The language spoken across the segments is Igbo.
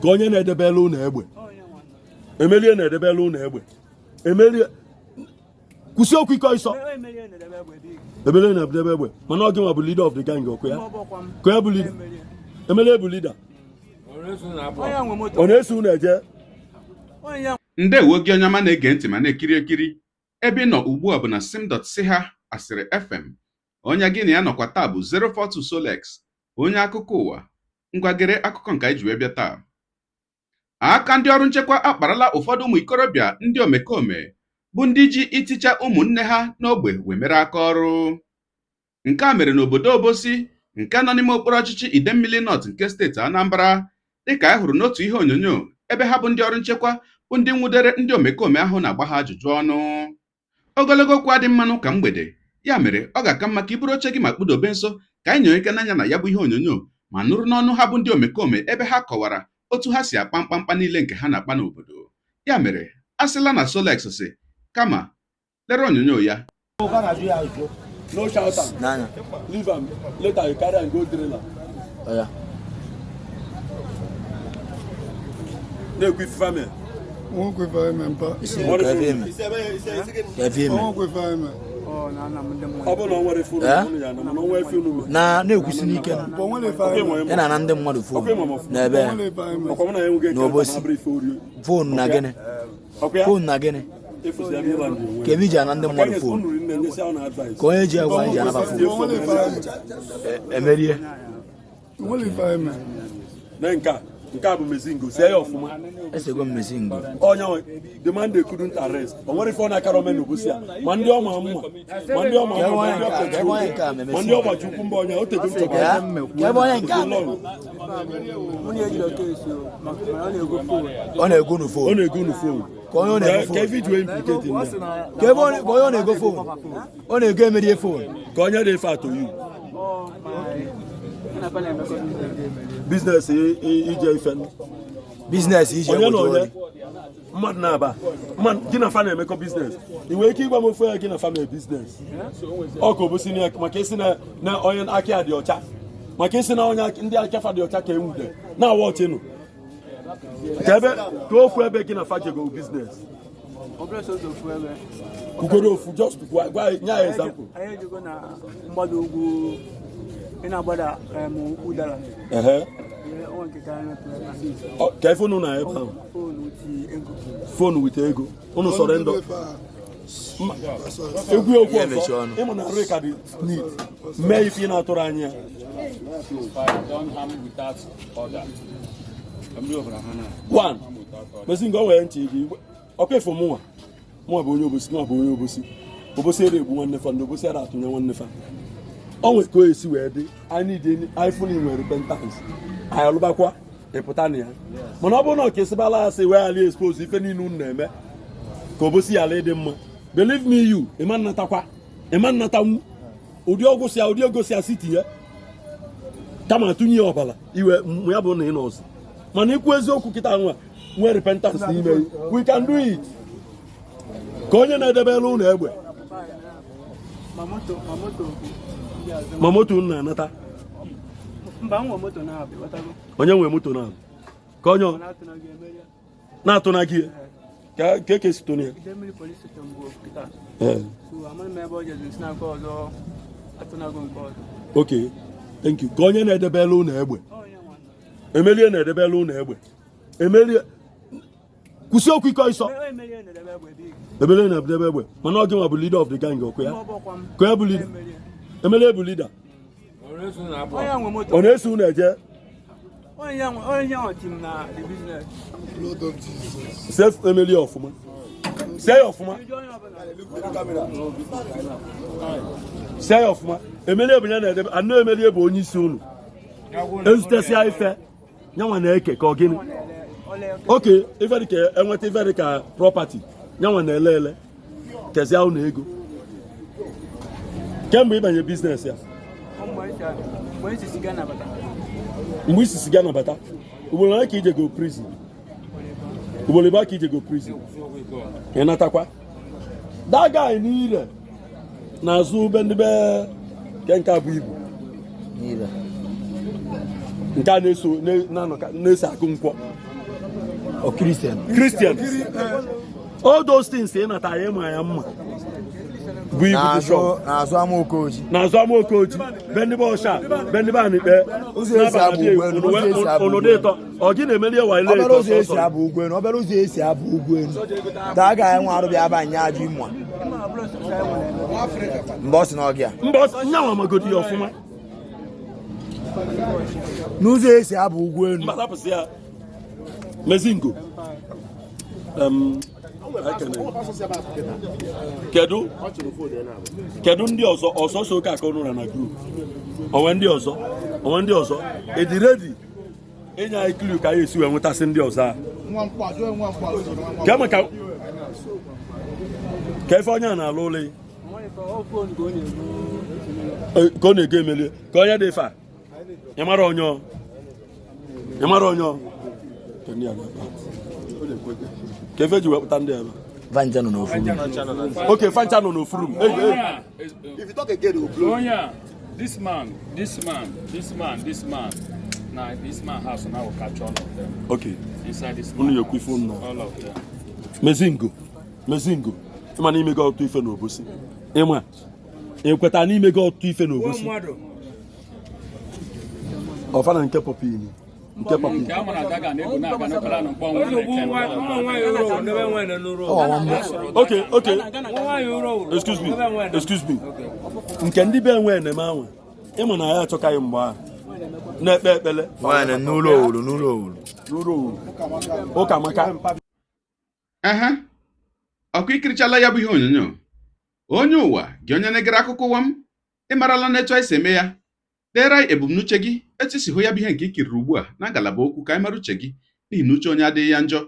Ka onye na-edebela ụlọ egbe, emelie na-edebela ụlọ egbe, emelie kwụsị okwu ike ọsọ. Emelie na-edebe egbe, mana ọ gịnwa bụ leader of the gang. Ọkụ ya ka ya bụ leader. Emelie bụ leader, ọ na-eso unu eje. Ndewo gị onye ọma na-ege ntị ma na-ekiri ekiri. Ebe ị nọ ugbu a bụ na sim.si ha asịrị FM. Onye gị na ya nọkwa taa bụ 042 Solex, onye akụkọ ụwa. Ngwa, gere akụkọ nke anyị ji wee bịa taa. Aka ndị ọrụ nchekwa akparala ụfọdụ ụmụ ikorobịa ndị omekome bụ ndị ji iticha ụmụnne ha n'ogbe wee mere aka ọrụ. Nke a mere n'obodo Obosi nke nọ n'ime okpuru ọchịchị Idemmili North nke steeti Anambra, dịka anyị hụrụ n'otu ihe onyonyo ebe ha bụ ndị ọrụ nchekwa bụ ndị nwudere ndị omekome ahụ na-agba ha ajụjụ ọnụ. Ogologo okwu adị mma n'ụka mgbede, ya mere ọ ga-aka mma ka i buru oche gị ma kpụdobe nso ka anyị nyonye ike n'anya na ya bụ ihe onyonyo ma nụrụ n'ọnụ ha bụ ndị omekome ebe ha kọwara otu ha si akpa mkpamkpa niile nke ha na-akpa n'obodo. Ya mere a sịla na Solex si, kama lere onyonyo ya. No shout am. N'anya. Leave am. Later you carry am go drill am. Oya. Na-ekwu ife family. Nwoke ife ime mpa. Isi ka ebe ime. Ka ebe ime. Nwoke ife ime. Ọ bụrụ na o nwere ife unu Eh? unu ya na mana o nwere ife unu mere. Na na-ekwusi n'ike. Bụ nwere ife ime. Ya na-ana ndị mmadụ phone n'ebe Nwere ife ime. Ọkwa mụ na ya enweghị ike N'Obosi. ma bụrụ ife ori. Phone na gịnị? Ọkwa ya? Phone na gịnị? Ịfụzi ya n'ịla ndị onwe. Ka ebe iji ana ndị mmadụ Unu phone. riri nne nyesi ahụ na advice. Ka onye ji egwu anyị ji anaba phone. Nwere ife ime. Emerie. Nwere ife ime. Na nke a bụ mezingo sie ya ọfụma. Esego m mesi ngo. Onye nwe the man they couldn't arrest. O nwere ife ọ na-akara ome n'Obosi a, ma ndị ọma mma, ma ndị ọma mma, ma ndị Ka ebe onye nke a ọgbaji ukwu, ma ndị ọgbaji ukwu mba, onye o tego nchọba. Ya? Ka ebe onye nke a mere. Ọ na-ego unu Ọ phone. na-ego unu phone. Ka onye ọ na-ego Ka phone. ife ji wee implicate ndị a. Ka ebe onye ka onye ọ na-ego phone. Ọ na-ego emerie phone. Ka onye dị ife atọ you business ije ife Business iji onye na egbochi onye ori. Mmadụ na-aba mmadụ gị na fa na-emekọ business, ị nwere ike ịgwa m ofe ya gị na fa mee business? Ọ ka obosi na ya, maka isi na onye aka ya dị ọcha, maka isi na onye ndị aka fa dị ọcha ka enwude na-awa ọchịnụ ka ebe ka ofu ebe gị na fa jego business. Kwugoro ofu, just gwa nye ya example. Anyị ejego na mgbada ugwu, ị na-agbada ụdara. Ehe. Ihe onwe nke ka anyị mepụrụ ebe a. Ka ife unu na ebe ahụ? Phone ti ego. Phone with ego, unu sọrọ egwu okwu Ihe mechie ọzọ ọnụ. Ịmụ na arụ ka dị neat mee ife ị na-atụrụ anya. Don't harm without order. One mesi nke o nwere ntị gị ọkwa efu. Mụnwa bụ onye Obosi, nwa bụ onye Obosi. Obosi ere egbu nwanne fa, ndị Obosi ara atụnye nwanne fa. O nwere ka o esi wee dị. Anyị need iPhone nwere repentance, anyị alụbakwa ịpụta na ya, mana ọ bụrụ na ọ ka esibala asị wee ghara expose ife niile unu na-eme ka Obosi ghara ịdị mma, believe me, you ịma nnatakwa, ịma nnatanwu ụdị ọgwụ si ya, ụdị ego si ya si tinye, kama tụnye ya ọbara iwe mụ ya bụ na ị nọ ọzọ. Mana ikwu eziokwu kịta, nwa nwee repentance n'ime, we can do it. Ka onye na-edebere ụlọ egbe? Ma moto, ma moto ndị azụ. Ma moto unu na-anata? Mba, nwe moto na-abịa, ghọtago. Onye nwe moto na ka onye Ọ na-atụ na gị emeri ya. Na-atụ na gị ka ka eke si tụnụ ya? Idemmili police station bụ kịta. Ee. So amaghị m ebe ọ jezi si n'aka ọzọ atụnago nke ọzọ. Okay, thank you. Ka onye na-edebere ụlọ egbe? Onye nwa. Emelie na-edebere ụlọ egbe. Emelie kwụsị okwu ike ọsọ. Emerie na-edebe egbe big. Emelie na-edebe egbe, mana ọ gị nwa bụ leader of the gang. Ọkụ ya Ọ bụkwa m. ka ya bụ leader. Emerie. Emelie bụ leader. Onye nwe moto. Ọ na-eso unu eje? Onye nwe team na the business. Blood of Jesus. Sef emelie ọfụma, sie ya ọfụma. Ịjụ onye ọbụla. Sie ya ọfụma. Emelie bụ ya na-edebe anụ. Emelie bụ onye isi unu ezutesịa ife nyanwa na-eke ka ọ gịnị? Oke ife dị ka enweta ife dị ka property, nyanwa na-ele ele kezie unu ego kemgbe ịbanye business ya. Mgbe esi si Ghana bata. Mgbe isi si Ghana bata, ugboro ole ka ije go prison? Ugboro ebe ka ije go prison? Ị natakwa that guy niile n'azụ ube ndị be nke nke a bụ ibu. Niile. Nke a na-eso na-anọ na-eso agụ nkwọ. Ọ Christian. Christian. All those things ị nata ya, ịma ya mma bụ ibu dị shop. N'azụ ama Okoji. N'azụ ama Okoji, be ndị be ọsha, be ndị be anịkpe. Ụzọ esi abụ ụgbọelu, ụzọ esi abụ ụnụ dị ịtọ, ọ gị na-emeri ewa ile. Obere ụzọ esi abụ ụgbọelu, obere ụzọ esi abụ ụgbọelu taa ga enwe arụ bịa aba nya ajụ ịmụ mgbe ọ sị na ọ gị a. Mba, nyanwa magodi ya ọfụma. N'ụzọ esi abụ ụgbọelu. Mba, rapụsị ya. Mezingo. Ekene. Kedu ndị ọzọ ọsọ so oke aka ọnụ na group? Onwe ndị ọzọ, onwe ndị ọzọ ịdị ready inye anyị clue ka anyị esi wee nwetasị ndị ọzọ a ka maka ka ife onye a na-alụ ụlọ ya? Ka ọ na-ego emelie ka onye dị ife a, ị mara onye ọ? Ị mara onye ọ? Ka ndị a na-akpa. Ka efe ji wepụta ndị ebe. Vanja nọ n'ofu. Oke fancha nọ n'ofu room. Hey, hey. If you talk again, they will blow. Oh yeah, this man, this man, this man, this man. Now this man house now will capture all of them Okay. inside this. Unu Man ya ekwu ife unu na All of them. Mezingo, mezingo, ịma na imego ọtụtụ ife n'Obosi, ịma ekweta na imego ọtụtụ ife n'Obosi, ọfa na nke pọpini, nke pọpini. Nke a mara daga na-ebu na-aga n'okporo anụ mkpọnwụ na-eke. Okay, excuse me, excuse me, nke ndị be enwe eneme anwa, ịma na ya achọkaghị mgbe ahụ na-ekpe ekpele. Nwaanyị n'ụlọ owulu, n'ụlọ owulu. N'ụlọ owu ụka maka. Ehe, ọkụ ikirichala ya bụ ihe onyonyo. Onye ụwa gị, onye na-egere akụkọ ụwa m, ị marala na etu anyị si eme ya. Deere anyị ebumnuche gị, etu isi hụ ya bụ ihe nke i kiriri ugbu a na ngalaba okwu, ka anyị mara uche gị, n'ihi na uche onye adịghị ya njọ.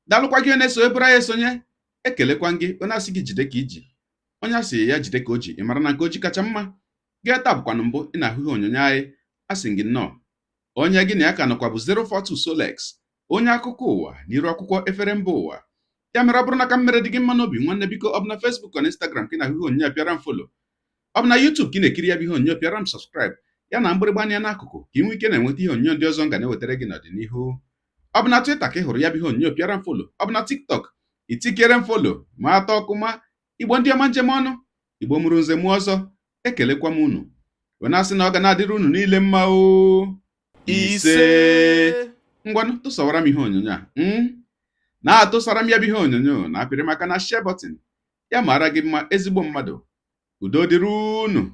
Daalụkwa gị onye na-eso ebere anyị esonye. Ekelekwa gị onye asị gị jide ka iji, onye asị ya jide ka o ji. Ị mara na nke o ji kacha mma. Gị taa bụkwanụ mbụ ị na-ahụ ihe onyonyo anyị, asị gị nnọọ. Onye gị na ya ka nọkwa bụ 042 Solex, onye akụkọ ụwa n'iru akwụkwọ efere mba ụwa. Ya mere, ọ bụrụ na ka m mere dị gị mma n'obi, nwanne, biko, ọ bụ na Facebook na Instagram ka ị na-ahụ ihe onyonyo a, pịara m follow. Ọ bụ na YouTube ka ị na-ekiri ya bụ ihe onyonyo, pịara m subscribe, ya na mgbịrịgba anya n'akụkụ, ka ị nwee ike na-enweta ihe onyonyo ndị ọzọ m ga na-ewetara gị n'ọdịnihu. Ọ bụ na Twitter ka ị hụrụ ya bụ ihe onyonyo, pịara m follow. Ọ bụ na TikTok, itikere m follow ma atọ ọkụ. Ma Igbo ndị ọma, njem ọnụ, Igbo mụrụ nze mụọ ọzọ, ekelekwa m unu wee na-asị na ọ ga na-adịrị unu niile mma o. Ise. Ngwanụ, tụsawara m ihe onyonyo a, na-atụsara m ya bụ ihe onyonyo, na apịrị maka na share button ya. Mara gị mma, ezigbo mmadụ. Udo dịrị unu.